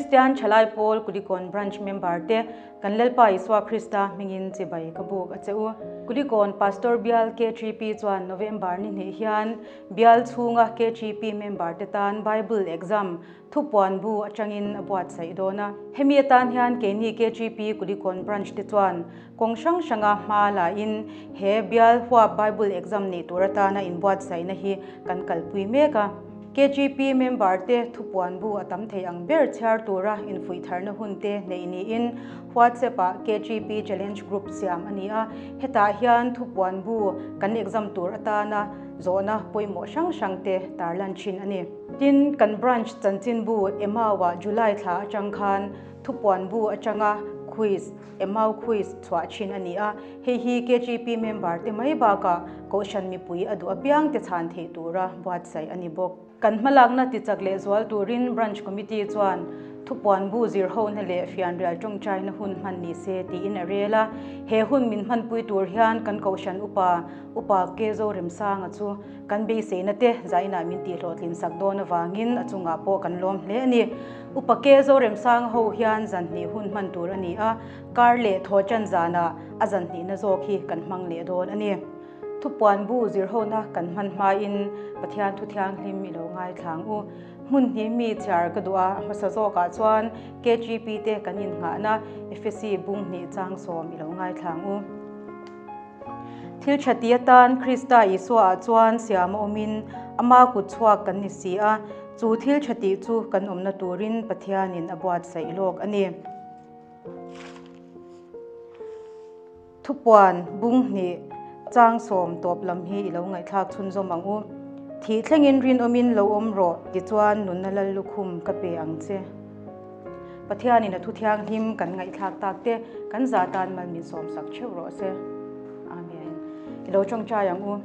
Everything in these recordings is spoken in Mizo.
Kristian Thalai Pawl Kulikawn Branch member te kan Lalpa Isua Krista hmingin chibai ka buk a che u. Kulikawn Pastor Bial KTP chuan November ni hnih hian Bial chhunga KTP member te tan Bible Exam Thupuan bu atangin a buatsaih dawn a. Hemi atan hian keini KTP Kulikawn Branch te chuan kawng hrang hranga hma la in he Bial huap Bible Exam neih tur atana inbuatsaihna hi kan kalpui mek a. KGP member te thupuan bu a tam thei ang ber chhiar tura infuih tharna hun te neih niin WhatsApp ah KGP Challenge Group siam a ni a. Hetah hian thupuan bu kan exam tur atana zawhna pawimawh hrang hrang te tarlan thin a ni. Tin, kan branch chanchinbu Emau-ah July thla atang khan thupuan bu atanga quiz, Emau Quiz, chhuah thin a ni a. Hei hi KGP member te mai bakah Kohhran mipui a duh apiang te chhan theih tura buatsaih a ni bawk. Kan hmalakna tichak leh zual turin Branch Committee chuan thupuan bu zir hona leh fianrial tawngtaina hun hman ni se tiin a rel a. He hun min hmanpui tur hian kan Kohhran Upa, Upa Ke Zoremsanga chu Kan beiseina te zainah min tihhlawhtlin sak dawn avangin a chungah pawh kan lawm hle a ni. Upa Ke Zoremsang ho hian zanhnih hun hman tur a ni a, kar leh thaw tan zanah a zanhnihna zawk hi kan hmang leh dawn a ni. Thupuan bu zirhona kan hman hmain Pathian thu thianghlim i lo ngaithlang u. Hmun hnih mi chhiar ka duh a, a hmasa zawkah chuan KGP te kan innghahna Efesi bung hnih chang sawm i lo ngaithlang u. Thil tha ti atan Krista Isuaah chuan siam a awmin ama kut chhuak kan ni si a, chu thil tha tih chu kan awmna turin Pathianin a buatsaih lawk a ni. Thupuan bung hnih chang sawm tawp lam hi i lo ngaihthlak chhunzawm ang u. Thih thlengin rinawmin lo awm rawh tichuan nunna lal lukhum ka pe ang che. Pathianin a thu thianghlim kan ngaihthlak tak te kan zah tan mal min sawmsak theuh rawh se. Amen. I lo tawngtai ang u.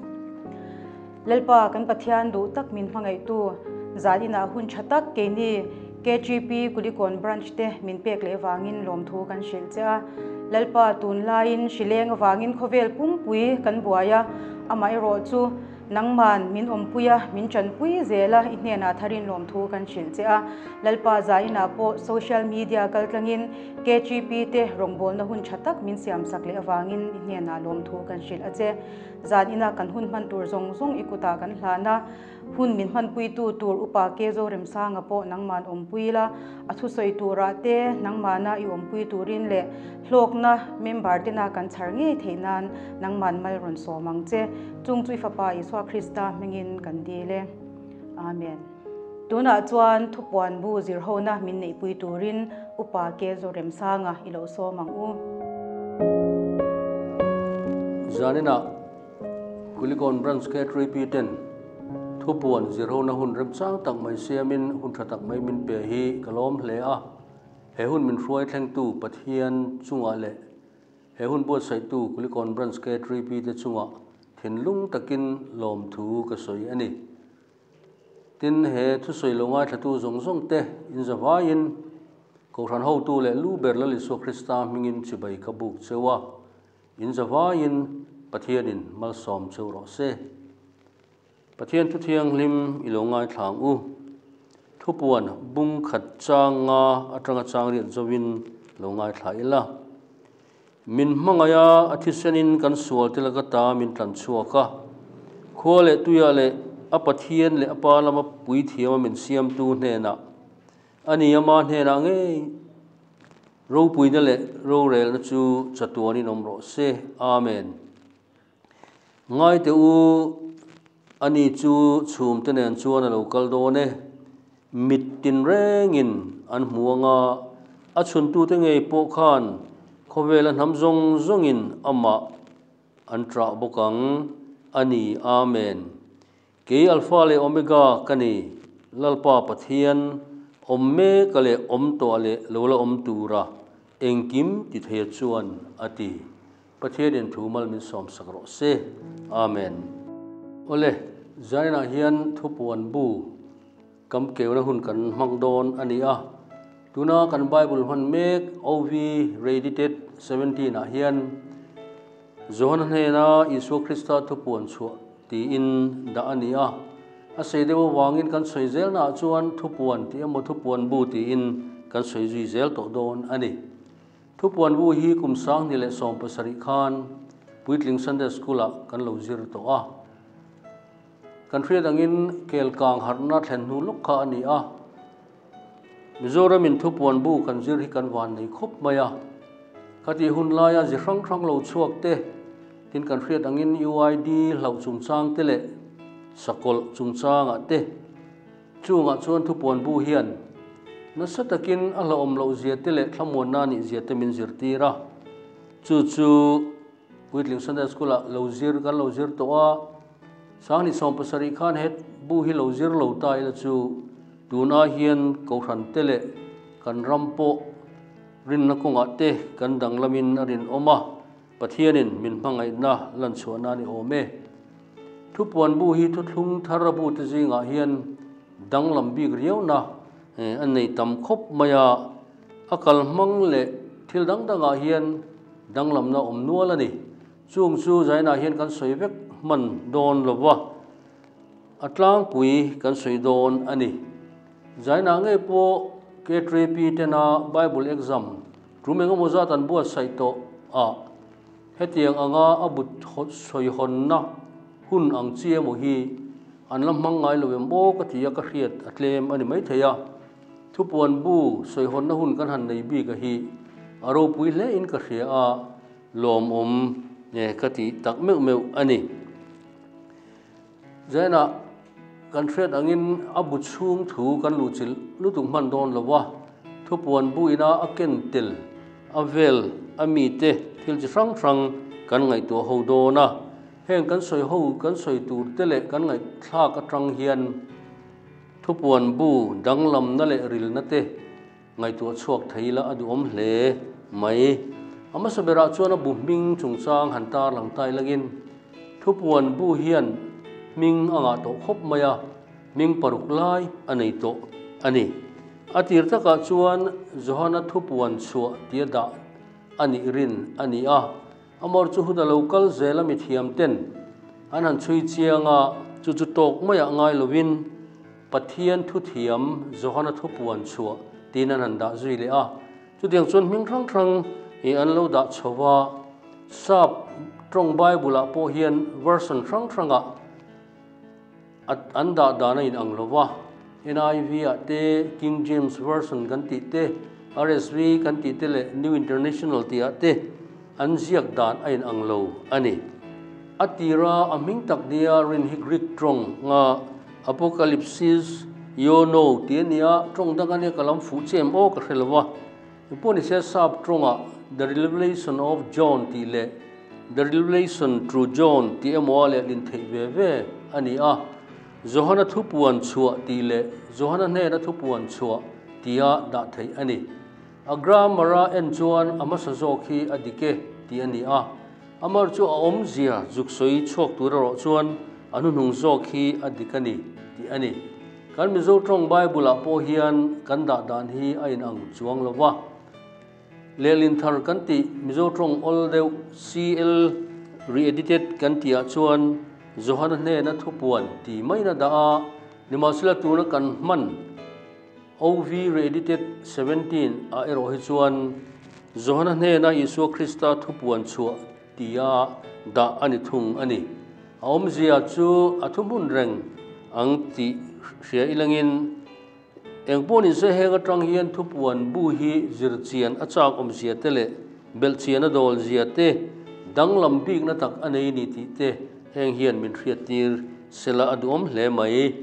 Lalpa kan Pathian duh tak min hmangaihtu zan inah hun tha tak keini KGP Kulikawn Branch te min pek leh vangin lawmthu kan hrilh che a. Lalpa tunlaiin hrileng avangin khawvel pumpui kan buai a, amaherawh chu Nangman min awmpui a, min tanpui zel a, i hnenah tharin lawmthu kan hrilh che a. Lalpa zainah pawh social media kaltlangin KGP te rawngbawlna hun tha tak min siamsak leh avangin i hnenah lawmthu kan hrilh a che. Zan ina kan hun hman tur zawng zawng i kutah kan hlan a, hun min hmanpuitu tur Upa Ke Zoremsanga pawh nangman awmpui la, a thusawi turah te nangmana i awmpui turin leh hlawkna member tena kan chhar ngei theih nan nangman mal rawn sawm ang che. Chung chu i Fapa Isua Krista hmingin kan dil e. Amen. Tunah chuan thupuan bu zirhona min neihpui turin Upa Ke Zoremsanga i lo sawm ang u. Zaninah Kulikawn Branch K3P ten thupuan zirhona hun remchang tak mai siamin hun tha tak mai min pe hi ka lawm hle a. He hun min hruai thlengtu Pathian chungah leh he hun buatsaihtu Kulikawn Branch K3P te chungah thinlung takin lawmthu ka sawi a ni. Tin, he thusawi lo ngaithlatu zawng zawng te inzavaiin Kohhran hotu leh lu ber Lal Isua Krista hmingin chibai ka buk cheu a. In zavaiin Pathianin malsawm cheu rawh se. Pathian thu thianghlim i lo ngaithla ang u. Thupuan bung khat chang nga atanga chang riat zovin lo ngaithla ila. Min hmangaih a, a thisenin kan sual te laka ta min tlan chhuak a. Khua leh tuiah leh a Pathian leh a Pa lama puithiama min siamtu hnenah a ni ama hnenah ngei Ropuina leh rorelna chu chatuanin awm rawh se. Amen. Ngaite u, ani chu chhumte nen chuan a lo kal dawn e. Mit tinrengin an hmu anga a chhuntute ngei pawh khan khawvela hnam zawng zawngin amah an ṭah bawk ang a ni. Amen. Kei Alpha leh Omega ka ni, Lalpa Pathian, awm meka leh awm tawh leh lo la awm tura engkim ti theia chuan a ti. Pathianin thu mal min sawmsak rawh se. Amen. Awle, zaninah hian thupuan bu kam keuna hun kan hmang dawn a ni a. Tuna kan Bible hman mek OV Reedited 17 ah hian Johana hnena Isua Krista thupuan chhuah tiin dah a ni a. A sei deuh avangin kan sawi zelnaah chuan thupuan tih emaw thupuan bu tiin kan sawi zui zel tawh dawn a ni. Thupuan bu hi kum 2017 khan Puitling Sunday School-ah kan lo zir tawh a. Kan hriat angin Kelkang harhna thlen hnu lawk kha a ni a. Mizoramin thupuan bu kan zir hi kan van nei khawp mai a. Khatih hun laia zi hrang hrang lo chhuak te, tin kan hriat angin UID hlauh chungchang te leh sakawlh chungchangah te, chungah chuan thupuan bu hian nasa takin a hlauhawm loh zia te leh thlamuanna nih zia te min zirtir a. Chu chu Puitling Sunday School-ah lo zir kan lo zir tawh a, 2017 khan he bu hi lo zir lo ta ila chu tuna hian Kohhran te leh kan ram pawh rinna kawngah te kan danglamin a rinawm a, Pathianin min hmangaihna lanchhuahna a ni awm e. Thupuan bu hi thuthlung thar a bu te zingah hian danglam bik riauna a nei tam khawp mai a, a kal hmang leh thil dang dangah hian danglamna awm nual a ni. Chung chu zainah hian kan sawi vek hman dawn lo va, a tlangpui kan sawi dawn a ni. Zainah ngei pawh K3P tena Bible exam tum eng emaw zat an buatsaih tawh a, hetiang anga a bu sawi hawnna hun ang chi emaw hi an la hmang ngai lo em aw ka ti a, ka hriat a tlem a ni maithei a. Thupuan bu sawi hawnna hun kan han nei bik a hi a ropui hle in ka hria a, lawmawm ka ti tak meuh meuh a ni. Zainah kan hriat angin a bu chhung thu kan luhchilh lutuk hman dawn lo va, thupuan bu ina a ken tel a vel a mite thil chi hrang hrang kan ngaihtuah ho dawn a. Heng kan sawi ho kan sawi tur te leh kan ngaihthlak atang hian Thupuan bu danglamna leh rilna te ngaihtuah chhuak thei ila a duhawm hle mai. A hmasa berah chuan a bu hming chungchang han tar lang ta ilangin Thupuan bu hian hming a ngah tawh khawp mai a, hming paruk lai a nei tawh a ni. A tir takah chuan Johana thupuan chhuah tia dah a nih rin a ni a. Amor chu hun a lo kal zel a mithiam ten an han chhui chiang a, chu chu tawk maiah ngai lovin Pathian thuthiam Johana thupuan chhuah tiin an han dah zui leh a. Chutiang chuan hming hrang hrang ih an lo dah chho va, Sap tawng Bible ah pawh hian version hrang hrangah an dah dan a inang lo va, NIV ah te, King James Version kan tih te, RSV kan tih te leh New International tih ah te an ziak dan a inang lo a ni. A tira a hming tak nia rin hi Greek tawng nga Apocalypsis Iono tih a ni a, tawng dang a nia ka lam fuh che em aw ka hre lo va. Engpawhnise sap tawngah The Revelation of John tih leh The Revelation to John tih emaw a lehlin theih ve ve a ni a, Johana thupuan chhuah tih leh Johana hnena thupuan chhuah tia dah theih a ni. A grammar-a en chuan a hmasa zawk hi a dik e tih a ni a, amar chu a awmzia zuk sawi chhuak tur erawh chuan a hnuhnung zawk hi a dik a ni tih a ni. Kan Mizo tawng Bible-ah pawh hian kan dah dan hi a inang chuang lo va. Lehlin thar kan tih Mizo tawng awl deuh CL re-edited kan tihah chuan Johana hnena thupuan ti maiin a dah a, nimahsela tuna kan hman OV re-edited 17 ah erawh hi chuan Johana hnena Isua Krista thupuan chhuah tia dah a ni thung a ni. A awmzia chu a thuhmun reng ang tih hria ilangin engpawh ni se heng atang hian thupuan bu hi zirchian a chak awmzia te leh belhchian a dawl zia te danglam bikna tak a nei ni tih te heng hian min hriattir sela a duhawm hle mai.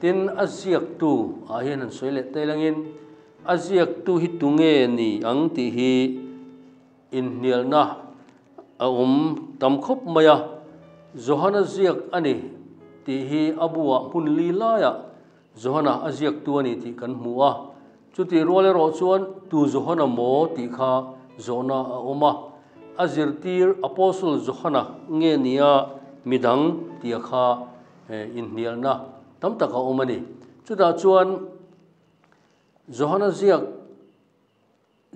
Tin, a ziaktu ah hian han sawi leh ta ilangin a ziaktu hi tunge ni ang tih hi Inhnialna a awm tam khawp mai a, Johana ziak a ni tih hi a buah hmun li laiah Johana a ziaktu a ni tih kan hmu a. Chutih rual erawh chuan tu Johana maw tih kha zawhna a awm a, a zirtir Apostle Johana nge nia midang tia kha inhnialna tam tak a awm a ni. Chutah chuan Johana ziak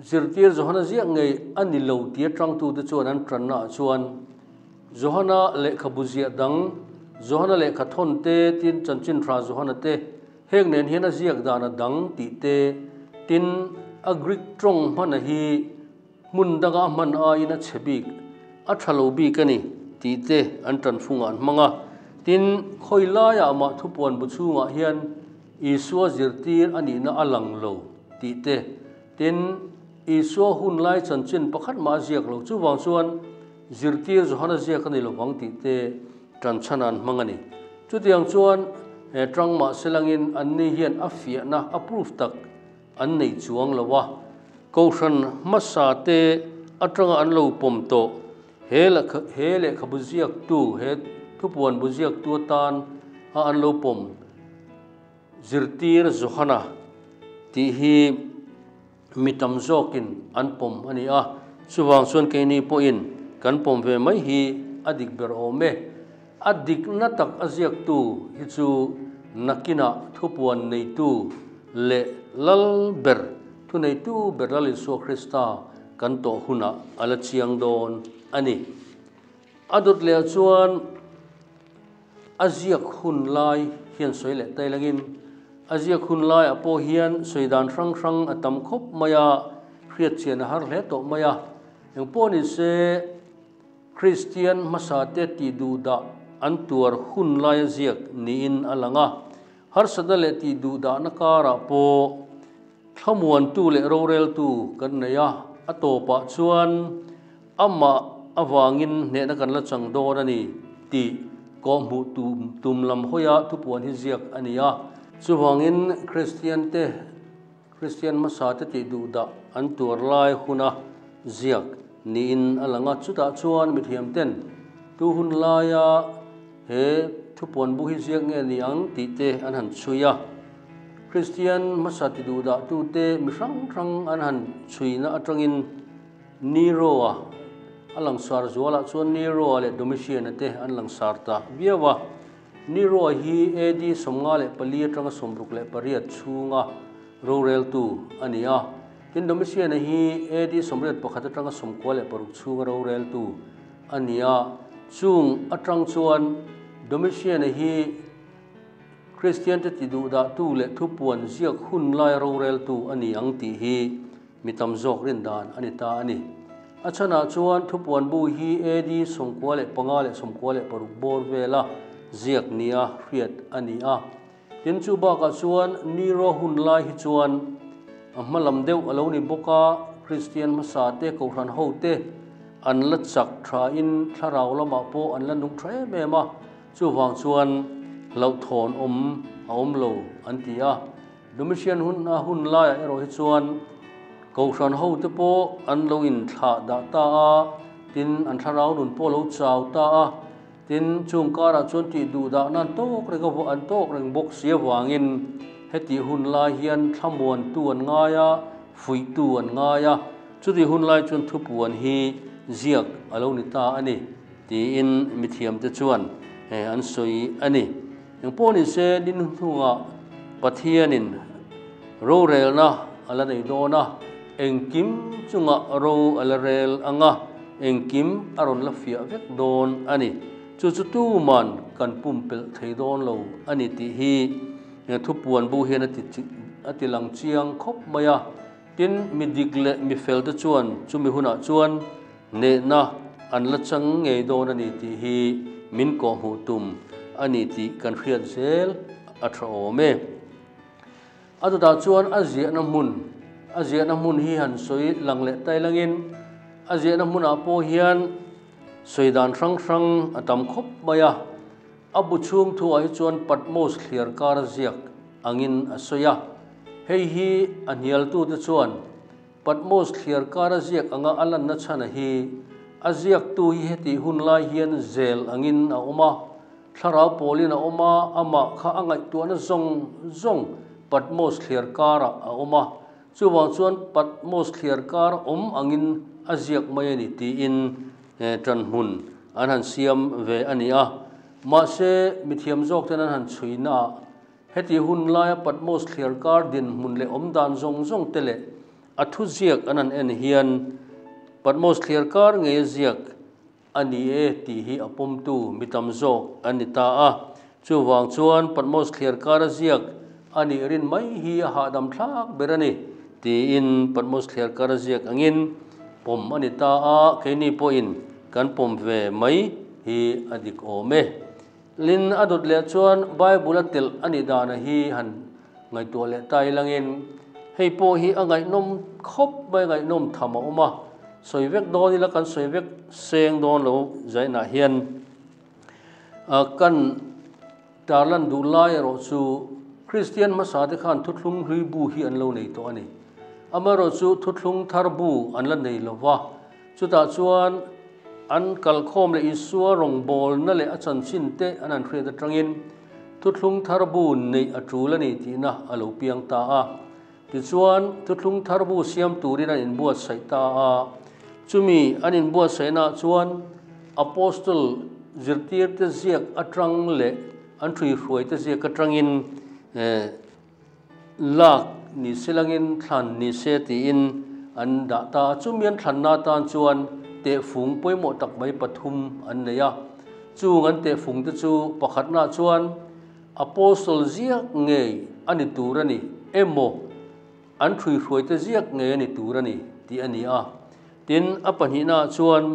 Zirtir Johana ziak ngei a ni lo tia tangtute chuan an tannaah chuan Johana lehkhabu ziah dang, Johana lehkha thawn te, tin chanchin tha Johana te, heng nen hian a ziak dan a dang tih te, tin A Greek tawng hmana hi hmun danga a hman aiin a chhe bik, a tha lo bik a ni tih te an tanfungah an hmang a. Tin, khawi laiah mah thupuan bu chhungah hian Isua zirtir a nihna a lang lo tih te, tin, Isua hun lai chanchin pakhat mah a ziak lo. Chuvang chuan zirtir Johana ziak a ni lovang tih te tan chhan an hmang a ni. Chutiang chuan he tang mah selangin anni hian a fiahna, a proof tak an nei chuang lo a. Kohhran hmasa te atanga an lo pawm tawh he he lehkhabu ziaktu, he thupuan bu ziaktu atan a an lo pawm zirtir Johana tih hi mi tam zawkin an pawm a ni a. Chuvang chuan keini pawhin kan pawm ve mai hi a dik ber awm e. A dikna tak a ziaktu hi chu nakinah thupuan neitu leh lal ber, thuneitu ber Lal Isua Krista kan tawh hunah a la chiang dawn a ni. A dawt leh ah chuan a ziak hun lai hian sawi leh tai langin a ziak hun laiah pawh hian sawi dan hrang hrang a tam khawp mai a, hriat chian a har hle tawh mai a. Engpawh ni se. Kristian hmasate tihduhdah an tuar hun laia ziak niin a lang a. Harsatna leh tihduhdahna karah pawh thlamuantu leh roreltu kan nei a, a tawpah chuan amah avangin hnehna kan la chang dawn a ni tih kawhhmuh tum lam hawia thupuan hi ziak a ni a. Chuvangin Kristiante Kristian hmasate tihduhdah an tuar lai huna ziak niin a lang a, chutah chuan mithiamten tu hun laia he thupuan bu hi ziak nge ni ang tih te an han chhui a. Kristian hmasa tiduhdahtute mi hrang hrang an han chhuina atangin Nero-a a langsar zualah chuan Nero-a leh Domitian-a te an langsar ta viau a. Nero hi AD 54 atanga 68 chhunga roreltu a ni a. Tin, Domitian-a hi AD 81 atanga 96 chhunga roreltu a ni a. Chung atang chuan Domitian-a hi Kristiante tiduhdahtu leh thupuan ziak hun laia roreltu a ni ang tih hi mi tam zawk rin dan a ni ta a ni. A chhanah chuan thupuan bu hi AD 95 leh 96 bawr vela ziak nia hriat a ni a. Tin, chu bakah chuan Nero hun lai hi chuan a hma lam deuh a lo ni bawk a, Kristian hmasa te, Kohhran ho te an la chak thain thlarau lamah pawh an la nung tha em em a, chuvang chuan hlauhthawn awm a awm lo an ti a. Domitian hun a hun laiah erawh hi chuan Kohhran hote pawh an lo inthlah dah ta a, tin an thlarau nun pawh a lo chau ta a, tin chung karah chuan tih duh dah nan tawk reng a an tawk reng bawk si avangin hetih hun lai hian thlamuantu an ngai a, fuihtu an ngai a, chutih hun lai chuan thupuan hi ziak a lo ni ta a ni tiin mithiamte chuan an sawi a ni. Engpawh ni se ni hnuhnungah Pathianin rorelna a la nei dawn a, engkim chungah ro a la rel ang a, engkim a rawn la fiah vek dawn a ni. Chu chu tuman kan pumpelh thei dawn lo a ni tih hi thupuan bu hian a ti lang chiang khawp mai a. Tin, mi dik leh mi fel te chuan chumi hunah chuan hnehna an la chang ngei dawn a ni tih hi min kawhhmuh tum a ni tih kan hriat zel a tha awm e. A dawtah chuan a ziahna hmun, a ziahna hmun hi han sawi lang leh tai langin a ziahna hmunah pawh hian sawi dan hrang hrang a tam khawp mai a. A bu chhung thuah hi chuan Patmos thliar kar a ziak angin a sawi a. Hei hi a hnialtute chuan Patmos thliar kar a ziak anga a lanna chhana hi a ziaktu hi hetih hun lai hian zel angin a awm a, thlarau pawlin a awm a, amah kha a ngaihtuahna zawng zawng Patmos thliar karah a awm a, chuvang chuan Patmos thliar kar awm angin a ziak mai a ni tiin ṭanhmun an han siam ve a ni a. Mahse, mithiam zawkten an han chhuinaah Heti hun laia Patmos thliarkar dinhmun leh awmdan zawng zawng te leh a thu ziak an han en hian Patmos thliarkar ngei a ziak a ni e tih hi a pawmtu mi tam zawk an ni ta a. Chuvang chuan Patmos thliarkar a ziak a nih rin mai hi a hahdam thlak ber a ni tiin Patmos thliarkar a ziak angin pawm a ni ta a, keini pawhin kan pawm ve mai hi a dik awm e. Lin a dawt leh chuan Bible a telh a nih dana hi han ngaihtuah leh ta ilangin hei pawh hi a ngaihnawm khawp mai, ngaihnawm tham a awm a, sawi vek dawn ila kan sawi vek seng dawn lo zainah hian kan Tarlan duh lai erawh chu Kristian hmasa te khan thuthlung hlui bu hi an lo nei tawh a ni. Amaherawh chu thuthlung thar bu an la nei lo va, chutah chuan an kalkhawm leh Isua rawngbawlna leh a chanchin te an han hriat atangin thuthlung thar bu neih a tul a ni tihna a lo piang ta a. Tichuan thuthlung thar bu siam turin an inbuatsaih ta a, chumi an inbuatsaihnaah chuan Apostle zirtirte ziak atang leh an ṭhuihruaite ziak atangin lak ni se langin thlan ni se tiin an dah ta a. Chumi an thlanna atan chuan tehfung pawimawh tak mai pathum an nei a. Chung an tehfungte chu pakhatnaah chuan Apostle ziak ngei a ni tur a ni emaw an ṭhuihruaite ziak ngei a ni tur a ni tih a ni a. Tin, a pahnihnaah chuan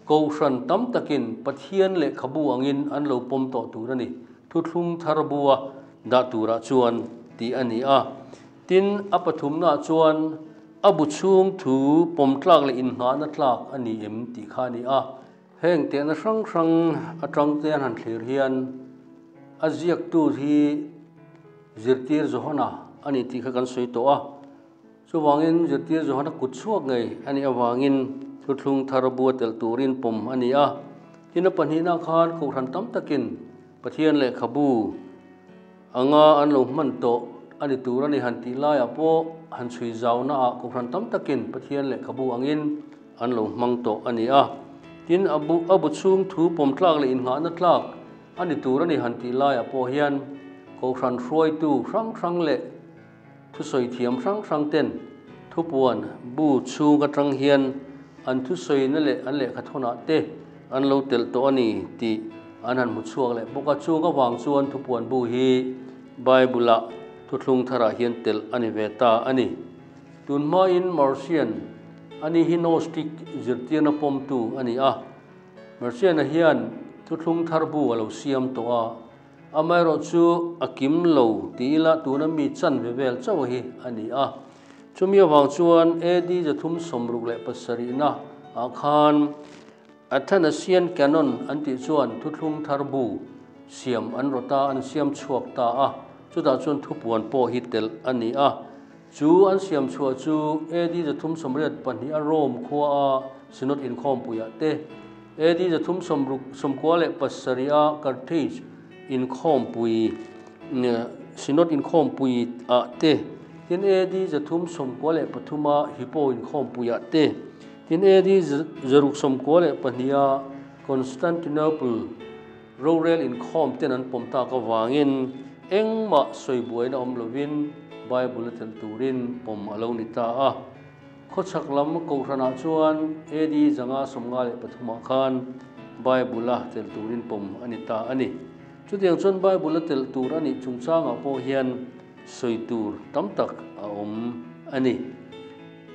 Kohhran tam takin Pathian lehkhabu angin an lo pawm tawh tur a ni, thuthlung thar bua dah turah chuan tih a ni a. Tin, a pathumnaah chuan a bu chhung thu pawm tlak leh inngahna tlak a ni em tih kha a ni a. Heng tehna hrang hrang atangte an han thlir hian a ziaktu hi zirtir Johana a ni tih kha kan sawi tawh a. Chuvangin zirtir Johana kut chhuak ngei a nih avangin thuthlung thar bua telh turin pawm a ni a. Tin a pahnihna khan Kohhran tam takin Pathian lehkhabu anga an lo hman tawh a ni tur a ni han tih laiah pawh han chhui zaunaah Kohhran tam takin Pathian lehkhabu angin an lo hmang tawh a ni a. Tin a bu a bu chhung thu pawm tlak leh inngahna tlak a ni tur a ni han tih laiah pawh hian Kohhran hruaitu hrang hrang leh Thusawi thiam hrang hrang ten thupuan bu chhung atang hian an thusawina leh an lehkhathawnah te an lo telh tawh a ni tih an han hmu chhuak leh bawk a. Chung avang chuan thupuan bu hi Bible-ah thuthlung tharah hian telh a ni ve ta a ni. Tun hmain Marcion a ni hi Gnostic zirtirna pawmtu a ni a. Marcion-a hian thuthlung thar bu a lo siam tawh a. Amaherawh chu a kim lo ti ila tuna mi chanve vel chauh hi a ni a. Chumi avang chuan AD 367 na ah khan Athanasian Canon an tih chuan thuthlung thar bu siam an rawt a, an siam chhuak ta a, chutah chuan thupuan pawh hi telh a ni a. Chu an siam chhuah chu AD 382 a Rome khua a Synod inkhawmpuiah te, AD 397 a Carthage inkhawmpui Synod inkhawmpui ah te, tin AD 393 a Hippo inkhawmpuiah te, tin AD 692 a Constantinople Rorel inkhawm ten an pawm tak avangin engmah sawi buaina awm lovin Bible a telh turin pawm a lo ni ta a. Khawchhak lam Kohhranah chuan AD 553 ah khan Bible a telh turin pawm a ni ta a ni. Chutiang chuan Bible a telh tur a nih chungchangah pawh hian sawi tur tam tak a awm a ni.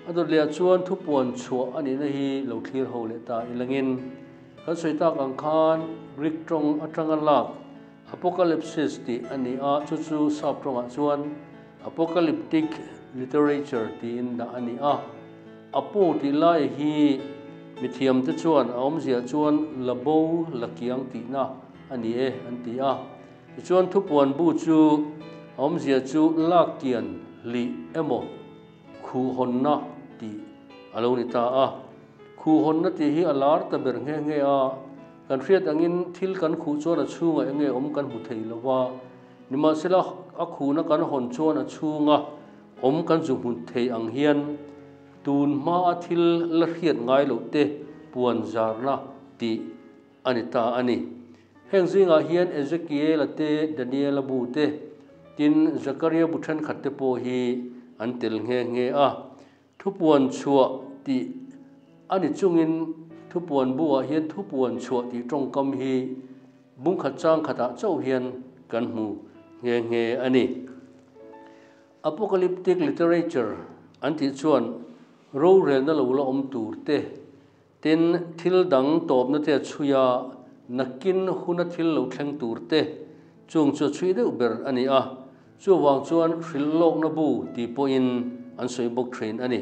A dawt lehah chuan thupuan chhuah a nihna hi lo thlir ho leh ta ilangin, Kan sawi tak ang khan Greek tawng atanga lak Apocalypsis tih a ni a, chu chu Sap tawngah chuan Apocalyptic literature tiin dah a ni a. Apo tih lai hi mithiamte chuan a awmziah chuan la bo la kiang tihna a ni e an ti a. Tichuan thupuan bu chu a awmzia chu lak kian hlih emaw khuhhawnna tih a lo ni ta a. Khuhhawnna tih hi a lar ta ber nghe nghe a, kan hriat angin thil kan khuh chuan a chhungah eng nge awm kan hmu thei lo va, nimahsela a khuhna kan hawn chuan a chhunga awm kan zu hmu thei ang hian tun hmaa thil la hriat ngai loh te puan zarna tih a ni ta a ni. Heng zingah hian Ezekiel-a te, Daniel-a bu te, tin Zakaria bu thenkhat te pawh hi an tel nghe nghe a. Thupuan chhuah tih a ni chungin thupuan buah hian thupuan chhuah tih tawngkam hi bungkhat chang khatah chauh hian kan hmu nghe nghe a ni. Apocalyptic literature An tih chuan rorelna lo la awm tur te, tin thil dang tawpna te a chhui a, nakin huna thil lo thleng tur te chung chu a chhui deuh ber a ni a. Chuvang chuan hrilh lawkna bu tih pawhin an sawi bawk thin a ni.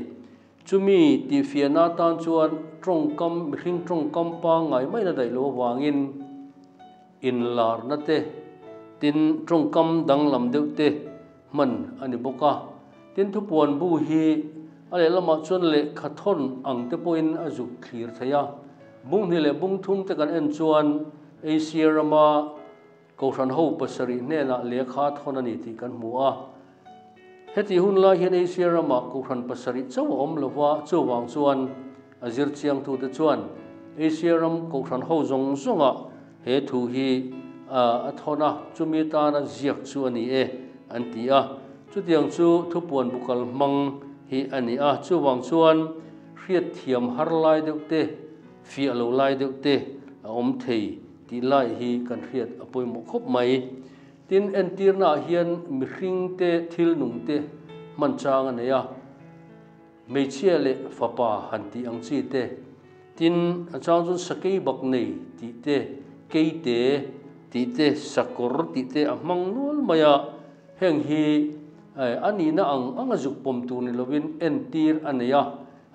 Chumi tihfiahna atan chuan tawngkam, mihring tawngkam pangngai maina daih loh avangin inlarna te, tin tawngkam danglam deuh te hman a ni bawk a. Tin thupuan bu hi a lehlamah chuan lehkha thawn ang te pawhin a zuk thlir thei a. Bung hnih leh bung thum te kan en chuan Asia rama Kohhran ho pasarih hnenah lehkha thawn a ni tih kan hmu a. Heti hun lai hian Asia ramah Kohhran pasarih chauh a awm lova, chuvang chuan a zirchiangtute chuan Asia ram Kohhran ho zawng zawngah he thu hi a thawn a, chumi tana ziak chu a ni e an ti a. Chutiang chu thupuan bukal hmang hi a ni a, chuvang chuan hriatthiam har lai deuh te, fiah lo lai deuh te a awm thei. Tih lai hi kan hriat a pawimawh khawp mai. Tin, entirnaah hian mihring te thil nung te hman chang a nei a, hmeichhia leh fapa han tih ang chi te, tin, a chang chuan sakei bak nei tih te, keite tih te, sakawr tih te a hmang nual mai a, heng hi a nihna ang anga zuk pawm tur ni lovin entir a nei a.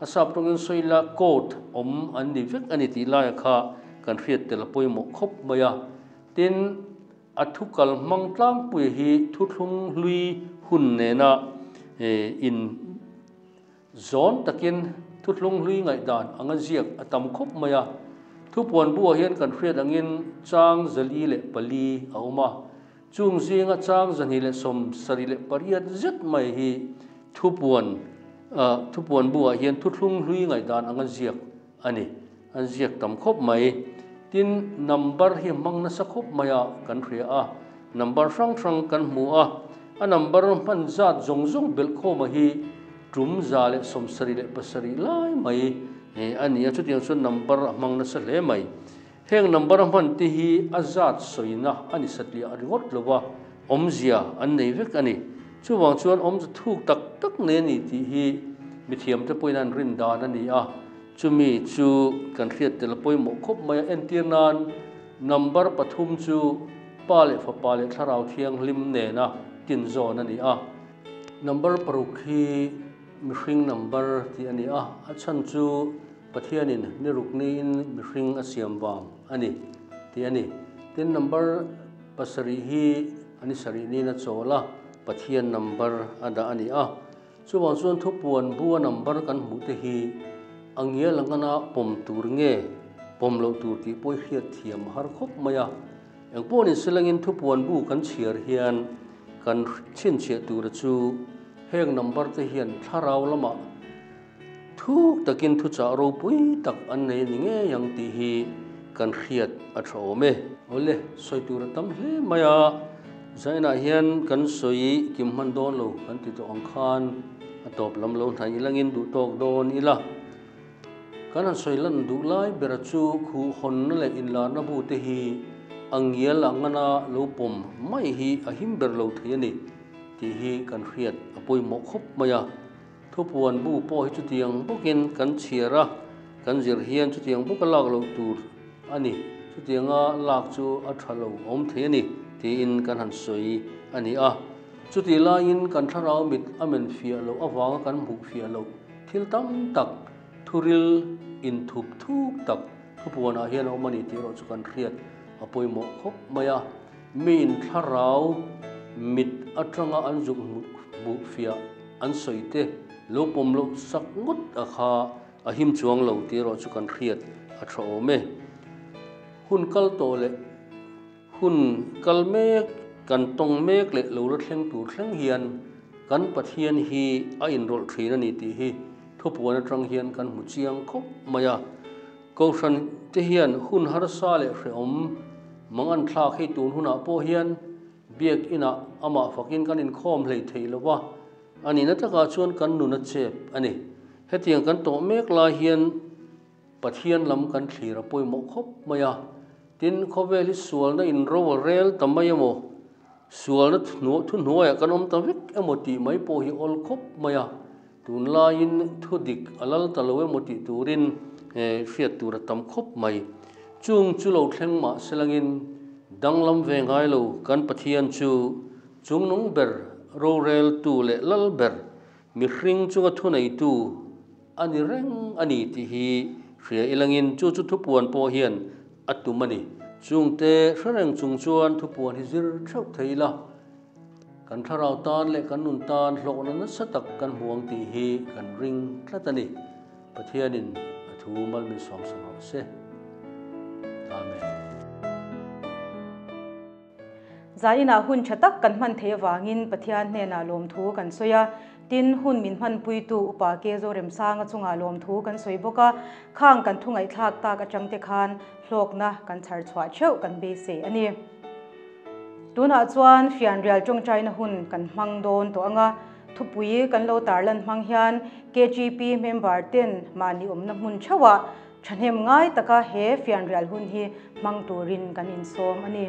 A sap tawngin sawi la coat awm an ni vek a ni tih laia kha kan hriat tel a pawimawh khawp mai a. Tin, a thu kal hmang tlangpuia hi thuthlung hlui hun nena in zawn takin thuthlung hlui ngaihdan anga ziak a tam khawp mai a. Thupuan buah hian kan hriat angin chang 404 a awm a. Chung zinga chang 278 zet mai hi thupuan thupuan buah hian thuthlung hlui ngaihdan anga ziak a ni. An ziak tam khawp mai. Tin, number hi hmang nasa khawp mai a kan hria a. Number hrang hrang kan hmu a. A number hman zat zawng zawng belh khawma hi tum 177 lai mai a ni a. Chutiang chuan number a hmang nasa hle mai. Heng number a hman te hi a zat sawina a ni satliah ringawt lo va, awmzia an nei vek a ni. Chuvang chuan awmza thuk tak tak nei a ni tih hi mithiamte pawhin an rin dan a ni a, chumi chu kan hriat tel a pawimawh khawp mai a. Entir nan number pathum chu Pa leh Fapa leh Thlarau Thianghlim nena tinzawn a ni a. Number paruk hi mihring number tih a ni a, a chhan chu Pathianin ni ruk niin mihring a siam vang a ni tih a ni. Tin, number pasarih hi a ni sarih niin a chawl a, Pathian number a dah a ni a. Chuvang chuan thupuan bua number kan hmuh te hi a ngial angana pawm tur nge pawm loh tur tih pawh i hriat thiam a har khawp mai a. Engpawh ni silangin thupuan bu kan chhiar hian kan chhinchhiah tura chu heng number te hian thlarau lamah Thuk takin thuchah ropui tak an nei ni ngei ang tih hi kan hriat a tha awm e. Awle, sawi tur a tam hle mai a, Zainah hian kan sawi kim hman dawn lo kan ti tawh ang khan a tawp lam lo hnaih ilangin duh tawk dawn ila. Kan han sawi lan duh lai bera chu khuh hawnna leh inlarna bu te hi a ngial a ngana lo pawm mai hi a him ber lo thei a ni tih hi kan hriat a pawimawh khawp mai a. Thupuan bu pawh hi chutiang bawkin kan chhiar a, kan zir hian chutiang bawka lak loh tur a ni. Chutianga lak chu a tha lo awm thei a ni tiin kan han sawi a ni a. Chutih laiin kan thlarau mit a men fiah loh avanga kan hmuh fiah loh thil tam tak, thuril inthup thuk tak thupuanah hian a awm a ni tih erawh chu kan hriat a pawimawh khawp mai a. Miin thlarau mit atanga an zuk hmuh fiah an sawi te lo pawm loh sak ngawt a kha a him chuang lo tih erawh chu kan hriat a tha awm e. Hun kal tawh leh hun kal mek kan tawng mek leh lo la thleng tur thleng hian kan Pathian hi a inrawlh thin a ni tih hi thupuan atang hian kan hmu chiang khawp mai a. Kohhran te hian hun harsa leh hrehawm mang an thlak hei tun hunah pawh hian Biak inah amah fakin kan inkhawm hlei thei lo va, a nihna takah chuan kan nun a chep a ni. Hetiang kan tawh mek lai hian Pathian lam kan thlir a pawimawh khawp mai a. Tin, khawvel hi sualna inro a rel ta mai emaw, sualna thuhnuaiah kan awm ta vek emaw tih mai pawh hi awl khawp mai a. Tunlaiin thu dik a lal ta lo emaw tih turin hriat tur a tam khawp mai. Chung chu lo thleng mah selangin danglam ve ngai lo kan Pathian chu chungnung ber, roreltu leh lal ber, mihring chunga thuneitu a ni reng a ni tih hi hria ilangin chu chu thupuan pawh hian a tum a ni. Chungte hre reng chung chuan thupuan hi zir theuh thei ila. Kan thlarau tan leh kan nun tan hlawkna nasa tak kan hmu ang tih hi kan ring tlat a ni. Pathianin a thu mal min sawmsak rawh se. Amen. Zainah hun tha tak kan hman thei avangin Pathian hnenah lawmthu kan sawi a, tin hun min hmanpuitu Upa Ke Zoremsanga chungah lawmthu kan sawi bawk a, khang kan thu ngaihthlak tak atang te khan hlawkna kan chhar chhuah theuh kan beisei a ni. Tunah chuan fianrial tawngtaina hun kan hmang dawn tawh ang a, thupui kan lo tarlan hmang hian KGP member ten mahni awmna hmun theuhah thahnem ngai taka he fianrial hun hi hmang turin kan insawm a ni.